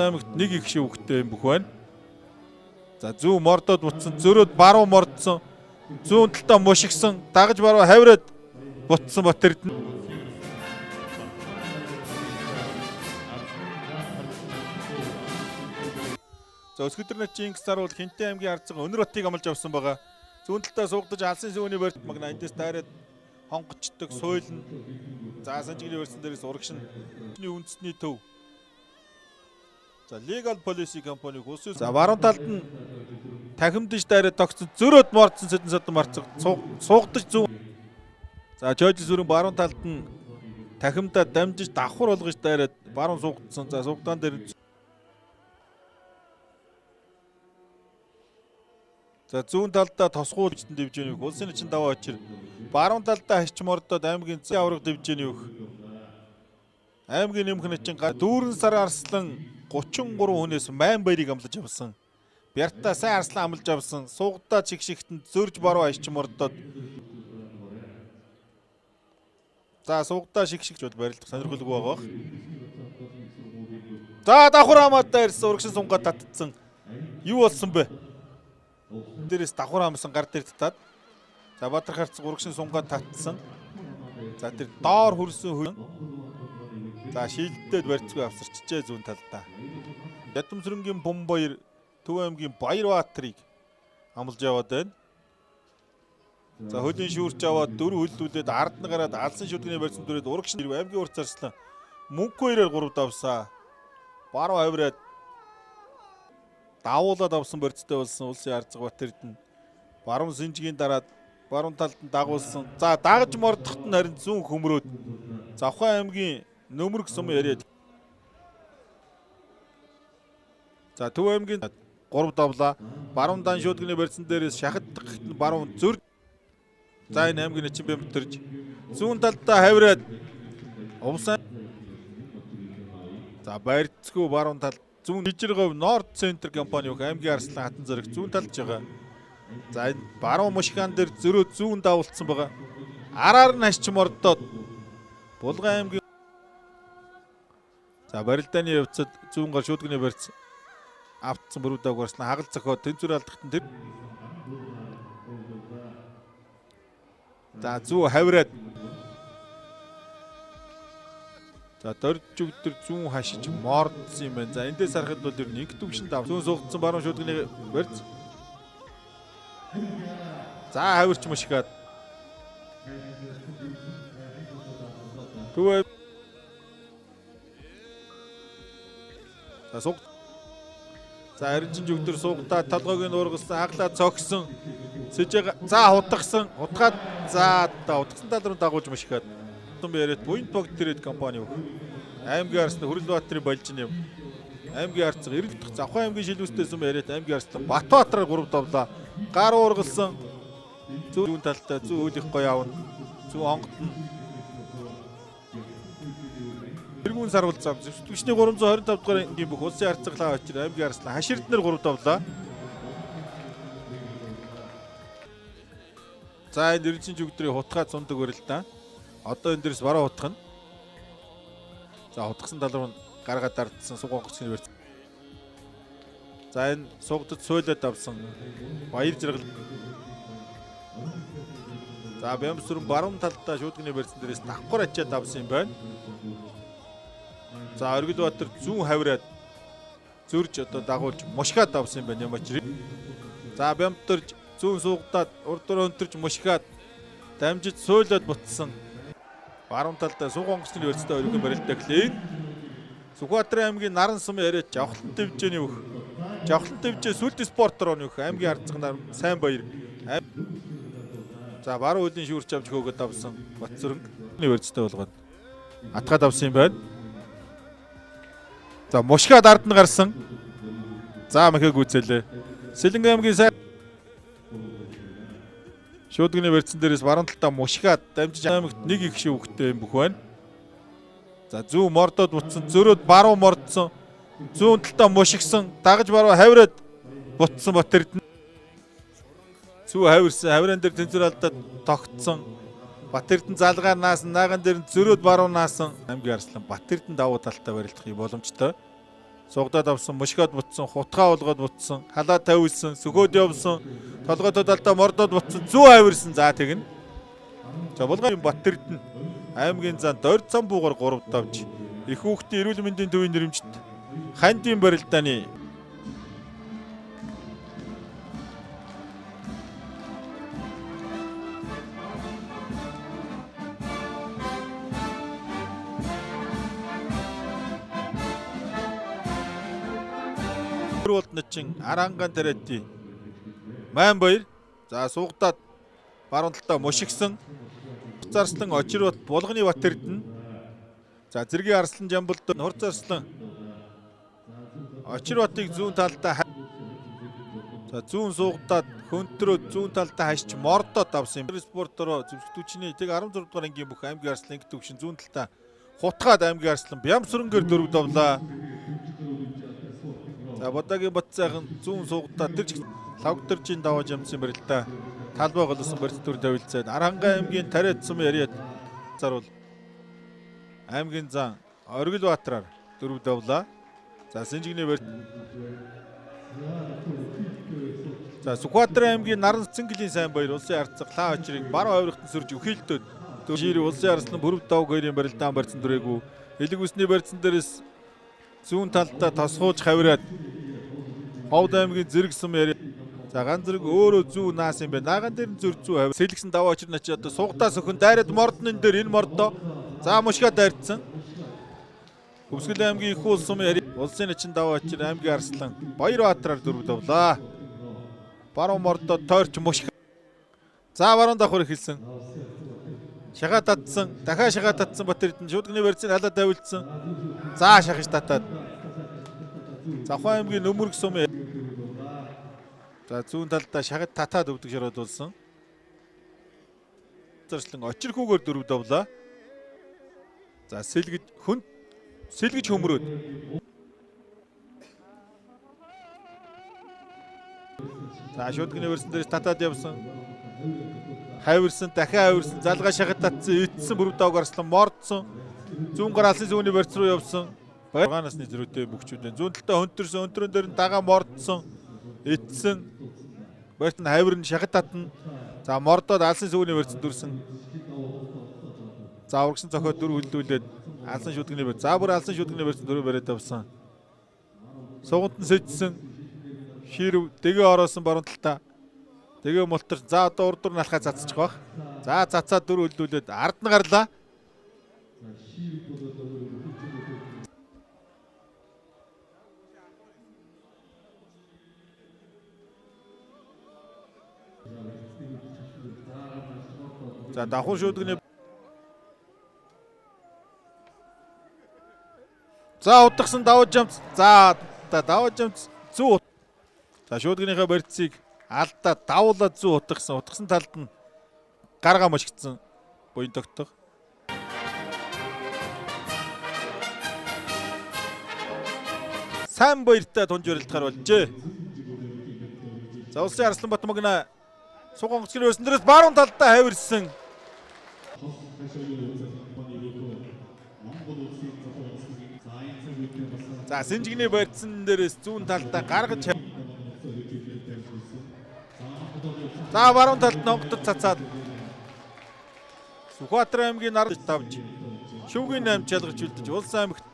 Аймагт нэг их шивгтэй юм бүх байна. За зүүн мордоод бутсан, зөрөөд баруун мордсон, зүүн талдаа мушигсан, дагаж баруун хавраад бутсан Бат Эрдэнэ. За өсгөдөр начин Чингис заруул Хинтээ аймгийн арцэг Өнөр хотыг амлаж авсан байгаа. Зүүн талдаа суугдаж алсын сүүний барьт магна эндээс дайраад хонгочдөг суйлна. За санжигны барьсан дээрээс урагшин үндэсний төв. За Legal Policy компани улсын за баруун талд нь тахимдаж дайраад тогтсон зөрөөд мордсон сэдэн садан марцаг суугдаж зүүн. За чойж сүрэн баруун талд нь тахимдаа дамжиж давхар болгож дайраад баруун суугдсан. За суугдаан дээр за зүүн талдаа тосгуулжтан дивжээний бүх улсын начин даваа очир. Баруун талдаа хачч мордоод аймгийн зэн авраг дивжээний бүх. Аймгийн нэмэх начин дүүрэн сар арслан 33 хүнээс майн баярыг амлаж авсан. Бяртаа сайн арслан амлаж авсан. Суугдаа чиг шигтэн зөрж баруун хачч мордоод. За суугдаа шиг шигч бол барилдах сонирхолгүй байгаа бох. За давхар хамаад дайрсан урагшин сунгаа татцсан. Юу болсон бэ? Дээрээс давхар хамсан гар дээр татаад. За Баатар харцаг урагшин сунгаа татсан. За тэр доор хөрсөн хөл. За шилдээд барьцгүй авсарчжээ зүүн талдаа. Ядамсрэнгийн Бумбаяр Төв аймгийн Баярбаатарыг амлаж яваад байна. За хөлийн шүүрч аваад дөрөв хөлдүүлээд ард нь гараад алсан шүдгний барьсан дүрээд урагш аймгийн урт зарслан мөнгө хоёроор 3 давсаа. Баруун авираад давуулаад авсан барьцтай болсон улсын арцэг Бат Эрдэнэ. Баруун сэнжигийн дараад баруун талд нь дагуулсан. За дагаж мордохт нь харин зүүн хөмрөөд Завхан аймгийн Нөмрөг сум яриад. За Төв аймгийн 3 давлаа. Баруун дан шүүдгний барьсан дээрээс шахад гихт нь баруун зөр. За энэ аймгийн начин бэмтэрж зүүн талдаа хавраад увсан. За барьцгүй баруун тал зүүн Ижирговь Норд Центр компани бүх аймгийн арслан хатан зэрэг зүүн талж байгаа. За энэ баруун мушгаан дээр зөрөө зүүн давуулсан байгаа. Араар нь хашч мордоод Булган аймгийн за барилдааны явцад зүүн гар шүүдгний барьц автсан бүрүүдэг барьсан хагал зохио тэнцвэр алдахт нь тэр. За зүү хавраад за дорж өгдөр зүүн хашиж мордсон юм байна. За эндээс харахад бол ер нь нэг төвшөнд ав. Зүүн суугдсан баруун шүүдгний барьц. За хавирч мушгаад. Төв за сууг. За аринжин жүгдэр суугдаа толгойг нь уургасан, хаглаа цогсон. Сэжээ за хутгсан, хутгаад за утгсан тал руу дагуулж мушгаад. Тун яриад буян баг тэрэд компани өг. Аймгийн арслан Хүрэлбаатарын болжин юм. Аймгийн арцга 90 дахь Завхан аймгийн шилүүстэй сүм яриад аймгийн арслан Батбаатараар 3 давлаа. Гар уургалсан. Зүүн талтай зүү хөл их гоё явна. Зүү онготно. Тэргүүн сарвал зам. Зэвсдэгчний 325 дугаар ангийн бүх улсын арцгалаа очир аймгийн арслан хаширднэр 3 давлаа. За энэ эренчин жүгдрийн хутгаа цундаг барилдаа. Одоо энэ дээрс баруун хутгах нь. За хутгсан тал руу гаргаад дардсан суг онгоцны барьц. За энэ сугдад суйлаад авсан баяр жаргал. За Бямсүрэн баруун талдаа шүүдгний барьсан дээрээс давхар ачаад авсан юм байна. За Оргилбаатар зүүн хавраад зөрж одоо дагуулж мушгаад авсан юм байна юм очир. За Бямтарж зүүн суугдаад урд дөрөө өнтөрж мушгаад дамжиж суйлаад бутсан. Баруун талдаа суг онгоцны барьцтай өргөн барилдаа гэлээ. Сүхбаатарын аймгийн Наран сум яриад жавхлан төвжээний өөх. Жавхлан төвжээ сүлд спорт руу нөх аймгийн арцганаар сайн баяр. За баруун хөлийн шүүрч авч хөөгөөд авсан Батсүрэн барьцтай болгоод атгаад авсан юм байна. За мушгаад ард нь гарсан. За мэхээ гүйцээлээ. Сэлэнг аймгийн сайн шүүдгний барьцсан дээрээс баруун талдаа мушгаад дамжиж аймагт нэг их шивгтэй юм бүх байна. За зүүн мордоод бутсан, зөрөөд баруун мордсон, зүүн талдаа мушигсан, дагаж баруун хавраад бутсан Бат Эрдэнэ. Зүү хавирсан, хаврын дээр тэнцвэр алдаад тогтсон. Бат Эрдэнэ залгаар наасан, нааган дээр зөрөөд баруун наасан. Аймгийн арслан Бат Эрдэнэ давуу талтай барилдах юм боломжтой. Сугадаад авсан, мушгаад бутсан, хутгаа болгоод бутсан, халаа тавилсан, сөхөөд явсан, толгой талдаа мордоод бутсан, зүү авирсан. За тэгнэ. За Булган Бат-Эрдэнэ аймгийн зан Дорд зам буугаар 3 давж их хүүхдийн эрүүл мэндийн төвийн нэрэмжит хандийн барилдааны болд начин Аранган тариати Майн баяр. За суугдаад баруун талдаа мушигсан. Хурц Арслан Очирбат Булганы Бат-Эрдэнэ. За зэргийн Арслан Жамбалд Хурц Арслан Очирбатыг зүүн талдаа за зүүн суугдаад хөнтрөө зүүн талдаа хашч мордоод авсан юм. Спортороо зэвсэгтүүчний тэг 16 дугаар ангийн бүх аймгийн Арслан анги төвшин зүүн талдаа хутгаад аймгийн Арслан Бямсрэнгээр 4 давлаа. За Бодагийн Батцайхан зүүн суугдаад тэр чиг Лавгдэржийн даваа жамсан барилдаа талбай голсон барьц төр тавилцаад Архангай аймгийн тариад сум яриад заруул аймгийн зан Оргил Баатараар 4 давлаа. За Сэнжигний барь. За Сүхбаатар аймгийн Наран Цэнгэлийн сайн баяр улсын арцаг лаа очрыг баруун авирахтан сөрж өхийлдөөд шир улсын арслан бүрв давг хоёрын барилдаан барьцсан дүрээгүй. Элэг үсний барьцсан дээрээс зүүн талдаа тосгууж хавираад Ховд аймгийн зэрэг сум яриа. За ган зэрэг өөрөө зүү наас юм байна. Нааган дээр нь зүр зүү хавь. Сэлгсэн даваа очир начи одоо сугдаа сөхөн дайраад мордон дээр энэ мордоо. За мушгаа дайрцсан. Хөвсгөл аймгийн их уул сум яриа. Улсын начин даваа очир аймгийн арслан Баяр Баатараар 4 давлаа. Баруун мордоо тойрч мушиг. За баруун давхар эхэлсэн. Шагаа татсан. Дахиад шагаа татсан Бат-Эрдэнэ шуудгны барьцыг халаа тавилдсан. За шахаж татаад. Завхан аймгийн Нөмөрг сум. За зүүн талдаа шагад татаад өвдөг шаруудулсан. Зарчлан очирхүүгээр 4 давлаа. За сэлгэж хүн сэлгэж хөмрөөд. За шуудгны барьсан дээрс татаад явсан. Хавирсан, дахиад хавирсан, залгаа шахад татсан, итсэн бүрв давг арслан мордсон. Зүүн гар алсын зүүнний барьц руу явсан. 6 насны зөрүүтэй бөхчүүдэн зүүн талдаа хөнтөрсөн, өнтрөн дээр нь дагаа мордсон, итсэн. Барьц нь хавирн шахад татна. За мордоод алсын зүүнний барьцанд дүрсэн. За урагшин зохиод дөрөв хөлдүүлээд алсын шүдгний барьц. За бүр алсын шүдгний барьцанд дөрөв бариад авсан. Сугант нь сэжсэн. Ширв дэгээ ороосон баруун талдаа. Тэгээ мултар. За одоо урд дур налхаа цацчих бах. За цацаад дөрөв хөлдүүлээд ард нь гарлаа. За давхар шүүдгний. За удагсан давуу жамц. За давуу жамц зүү. За шүүдгнийхээ барьцыг алдаа давуулаад зүү утгасан. Утгасан талд нь гаргаа мушигдсан буян тогтох. Сайн баяртай тунж барилдахаар болжээ. За улсын Арслан Батмагна суган гоцгийн өрсөн дээрээс баруун талдаа хавирсан. За Сэнжигний барьцсан дээрээс зүүн талдаа гаргаж. За баруун талд онгодод цацаад Сүхбаатар аймгийн нар тавж шүүгийн 8 чалгарч үлдэж улс аймагт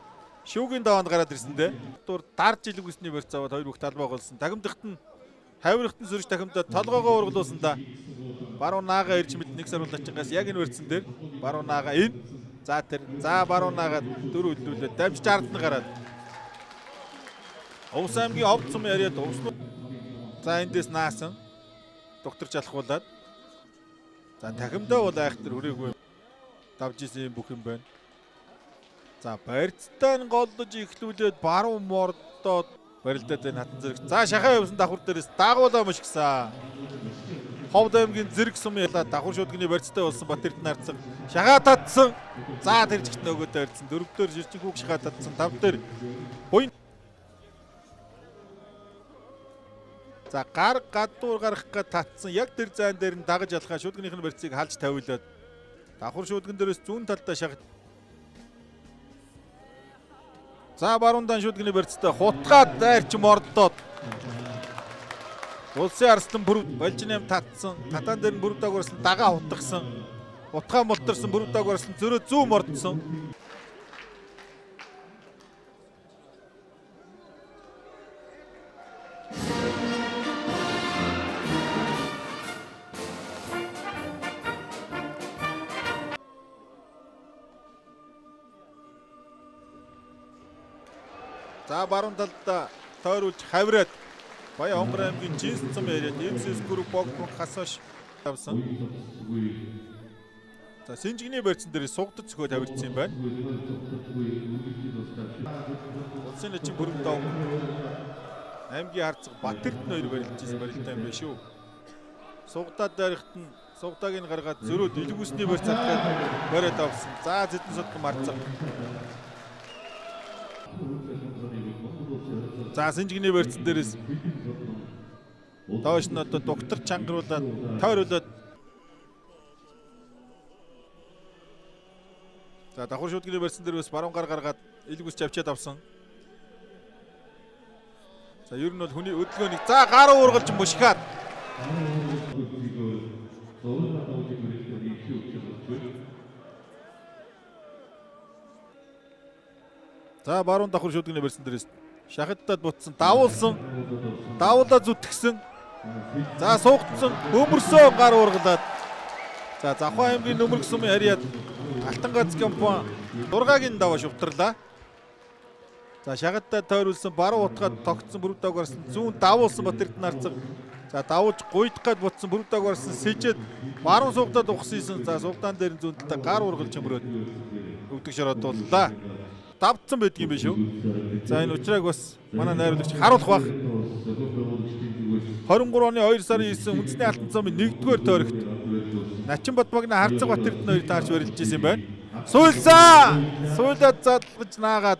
шүүгийн даваанд гараад ирсэндээ дур дарж илэг үсний барьц аваад хоёр бүх талбай голсон. Тагимдахт нь хавирахт нь сөрж тахимдаа толгоогоо ургалуулсан да. Баруун наага ирж мэд нэг саруулачингаас яг энэ барьцсан дээр баруун наага энэ. За тэр за баруун наага дөрөв үлдүүлээд дамжиж ард нь гараад Увс аймгийн овд сум яриад увс. За эндээс наасан доктор чалхуулаад. За тахимдаа бол айхтар хүрээгүй давж исэн юм бүх юм байна. За барьцтай нь голлож эхлүүлээд баруун мордоод барилдаад энэ хатан зэрэг. За шахаа явсан давхар дээрээс дагуулаа мушгисан. Ховд аймгийн зэрэг сум ялаа давхар шүүдгний барьцтай болсон Бат-Эрдэнэ арцсан. Шахаа татсан. За тэр чигт нөгөөдөө барьцсан. Дөрөв дээр жирчин хүүг шахаа татсан. Тав дээр буян. За гар гадуур гарах га татсан. Яг тэр зайн дээр нь дагаж ялхаа шүүдгнийх нь барьцыг халж тавиулаад давхар шүүдгэн дээрээс зүүн талдаа шахаж. За баруун дан шүдгний барьцтай хутгаад дайрч мордоод Улсын арслан бүрв болжин татсан. Татаан дээр нь бүрв дагварсан дагаа хутгсан. Утгаа мултарсан бүрв дагварсан зөрөө зүү мордсон. За баруун талд тойруулж хавраад Баян Хонгор аймгийн Жинс цом яриад MCS Group Богдмон хасааш авсан. За Синжигний барьцсан дээр сугдад зөхөө тавирдсан юм байна. Улсын начин бүрэн дов аймгийн харцаг Батэрдэн хоёр барилж ирсэн барилтаа юм байна шүү. Сугдаад дайрахт нь сугдааг нь гаргаад зөрөөд илгүүсний барьц атгаад бариад авсан. За зэдэн судган марцаг. За Синжигний барьцсан дээрээс доош нь одоо доктор чангаруулад тойруулаад за давхар шүдгний барьсан дээр бас баруун гар гаргаад илгүүс авчиад авсан. За ер нь бол хүний өдөлгөөнийг за гар уургалж мушгаад за баруун давхар шүдгний барьсан дээрээс шахадтад бутсан, давуулсан, давуулаа зүтгэсэн. За суугдсан, өмөрсөө гар уургалаад. За Завхан аймгийн Нөмөрг сумын харьяат Алтан гац компани 6-гийн даваа шувтарлаа. За шагадтай тойруулсан, баруун утгаад тогтсон бүрв даг барсан, зүүн давуулсан Батэрдэн нарцаг. За давуулж гуйдах гад бутсан бүрв даг барсан, сэжээд баруун суугдаад ухсийсэн. За суугдаан дээр нь зүүн талдаа гар уургалж өмрөөд өвдөг шороод дууллаа. Давтсан байдаг юм биш үү? За энэ учрааг бас манай найруулагч харуулах бах. 23 оны 2 сарын 9 үндэсний алтан цомын 1-р тойрогт Начин Батмагна Харцаг Батэрдэн хоёр таарч барилж исэн юм байна. Суйлсан! Суйлаад задлаж наагаад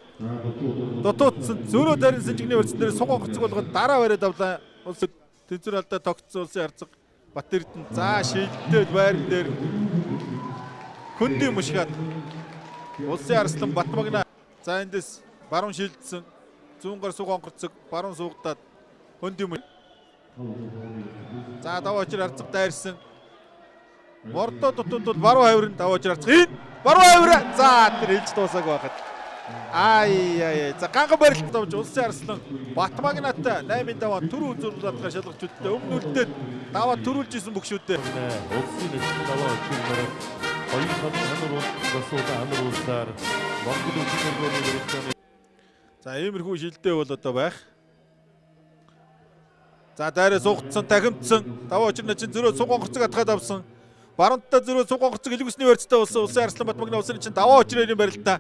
дутуутсан. Зөрөө дөрөн сэнжигний барьцсан дээр суган гоцог болгоод дараа бариад авлаа. Улс тэнцвэр алдаа тогтсон улсын Харцаг Батэрдэн за шилдээд байран дээр хөндий мушгаад улсын арслан Батмагна за эндээс баруун шилдсэн. Зүүн гар суган гоцог баруун суугдаад хөндий мушгаад за даваа очир Харцаг дайрсан. Мордоо дутууд бол баруун хаврын даваа очир Харцаг. Энэ баруун хавраа. За тэр хэлж дуусаагүй байхад. Ай ай. За ганган барилт авч улсын арслан Батмагнатай 8-ын даваа түрүү үзүүлэлтээр шалгаж үлдээ. Өмнө үлдээд даваа төрүүлж исэн бүх шүү дээ. Улсын начин даваа очир нараа хоёр хадан ханар улс амар улсаар Монгол улсын өргөөний барилтааны За иймэрхүү шилдээ бол одоо байх. За дайраа суугдсан, тахимдсан. Даваа очир начин зөрөө суган гоцог атгаад авсан. Баруунтаа зөрөө суган гоцог илгүүсний барьцтай болсон улсын арслан Батмагна улсын начин даваа очирын барилтаа.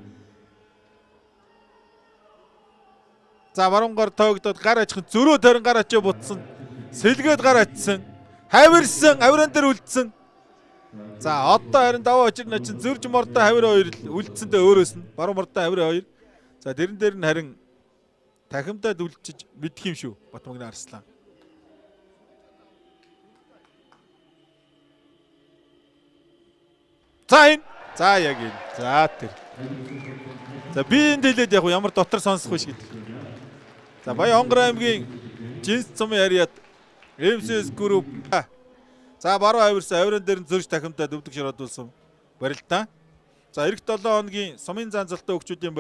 За баруун гар тоогдоод гар ажихын зөрөө тойрон гар ачаа бутсан. Сэлгээд гар ачсан. Хавирсан, авиран дээр үлдсэн. За одоо харин даваа очир начин зөрж мордоо хавир хоёр үлдсэндээ өөрөөс нь баруун мордоо хавир хоёр. За тэрэн дээр нь харин тахимдаад үлдчиж мэдх юм шүү Батмагна арслан. За энэ. За яг энэ. За тэр. За би энд хэлээд яг ямар дотор сонсох вэ гэдэг. За Баян Хонгор аймгийн Жинс цомын харьяат MCS Group. За баруун авирсан авиран дээр нь зөрж тахимдаад өвдөг шородулсан барилтаа. За эх 7 хоногийн сумын зан залтаа өгчүүдийн